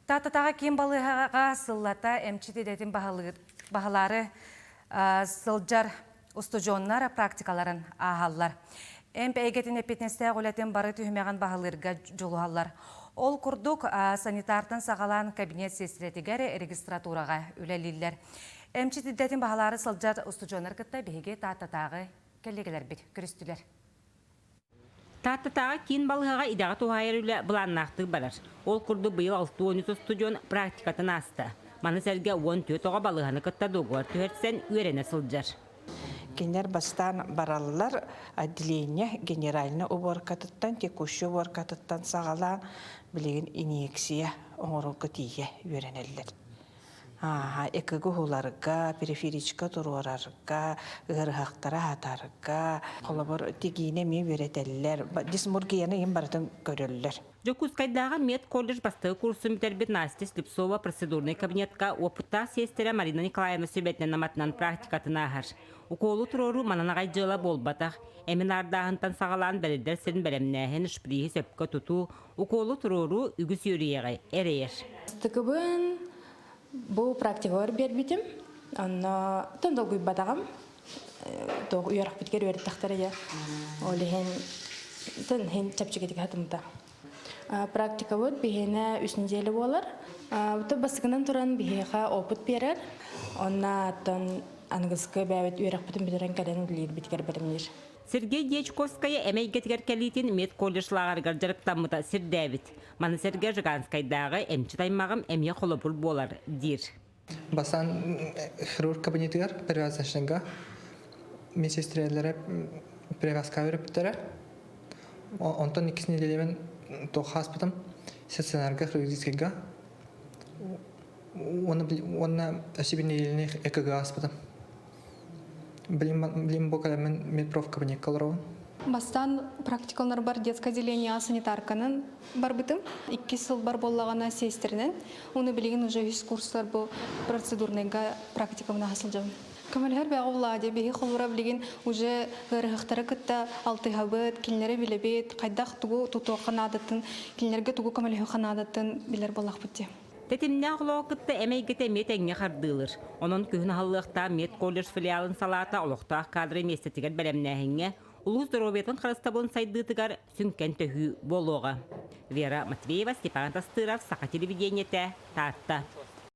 Тааттатааҕы киин балыыһаҕа сыллата эмчит идэтин баһылаары сылдьар устудьуоннар практикаларын ааһаллар. Эмп эйгэтин эппиэтинэстээх үлэтин бары түһүмэҕин баһылыырга дьулуһаллар. Ол курдук, санитартан саҕалаан кабинет сиэстэрэтигэр регистратураҕа үлэлииллэр. Эмчит идэтин баһылаары сылдьар устудьуоннар кытта биһиги Тааттатааҕы кэллиэгэлэрбит көрүстүлэр. Тааттатааҕы киин балыыһаҕа идэҕэ туһаайар үлэ былааннаахтык барар. Ол курдук быйыл 63 устудьуон практикатын ааста. Маны сэргэ 14 оҕо балыыһаны кытта дуогубар түһэрсэн үөрэнэ сылдьар. Кинилэр бастаан бараллар отделение генеральнай уборкатыттан, текущай уборкатыттан саҕалаан билигин инъекция оҥорорго тиийэ үөрэнэллэр. Ааһа, ЭКГ уһуларга, периферичка туруорарга, ыарыһахтары аһатарга, холобур, тигиини эмиэ үөрэтэллэр, дисмургияны иһин барытын көрөллөр. Дьокуускайдааҕы медколледж бастакы курсун бүтэрбит Настя Слепцова процедурнай кабинетка уопуттаах сиэстэрэ Марина Николаевна сүбэтинэн-аматынан практикатын ааһар. Укуолу туруоруу манан аҕай дьыала буолбатах. Эми наардааһынтан саҕалаан бэриллэр сирин бэлэмнээһин, шприһи сөпкө тутуу, Укуолу туруоруу үгүс үөрүйэҕи эрэйэр. Бастакыбын бу практикабар биэрбитим. Онно тон долгуйбатаҕым. Туох үөрэхпитигэр үөрэттэхтэрэ дьэ. Ол иһин тын иһин чэпчэкитик хатымта. Практикабыт биһиэнэ үс неделя буолар. Бу бастакынан туран биһиэхэ опыт биэрэр. Онно оттон аныгыскы бэйэбит үөрэхпитин бүтэрэн кэлэн үлэлиирбитигэр бэлэмниир. Сергей Дьячковская эмэ эйгэтигэр кэлиитин медколледж лааҕырыгар дьарыктаммыта сирдээбит. Маны сэргэ Жиганскайдааҕы эмчит аймаҕым эмиэ холобур буолар, диир. Бастаан хирург кабинетыгар перевязочныйга медсестрэлэрэ перевязка өрөппүттэрэ. Онтон иккис нэдиэлэбин туох ааспытым стационарга хирургическайга уонна өссө биир нэдиэлэни ЭКГ ааспытым. Билим бу кэлэммин медпроф кабинекка олоробун. Бастаан практикаларбар детское отделение санитарканан барбытым. Иккис сылбар буоллаҕына сиэстэринэн. Уну билигин уже үс курстар бу процедурныйга практикабын сылдьабын. Көмөлөһөр бэҕэ Влади, биһи холура билигин уже ыарыһахтары кытта алтыһабыт, кинилэри билэбит, хайдах тугу тутуохха наадатын, кинилэргэ тугу көмөлөһүөххэ наадатын билэр буоллахпыт дии. Тэтимнээх олоҕу кытта эм эйгэтэ эмиэ тэҥҥэ хардыылыр. Онон күһүн аһыллыахтаах медколледж филиалын салаата олохтоох кадры миэстэтигэр бэлэмнээһиҥҥэ, улуус доруобуйатын харыстабылын сайдыытыгар сүҥкэн төһүү буолуоҕа. Вера Матвеева, Степан Тастыров, Саха телевидениетэ, Таатта.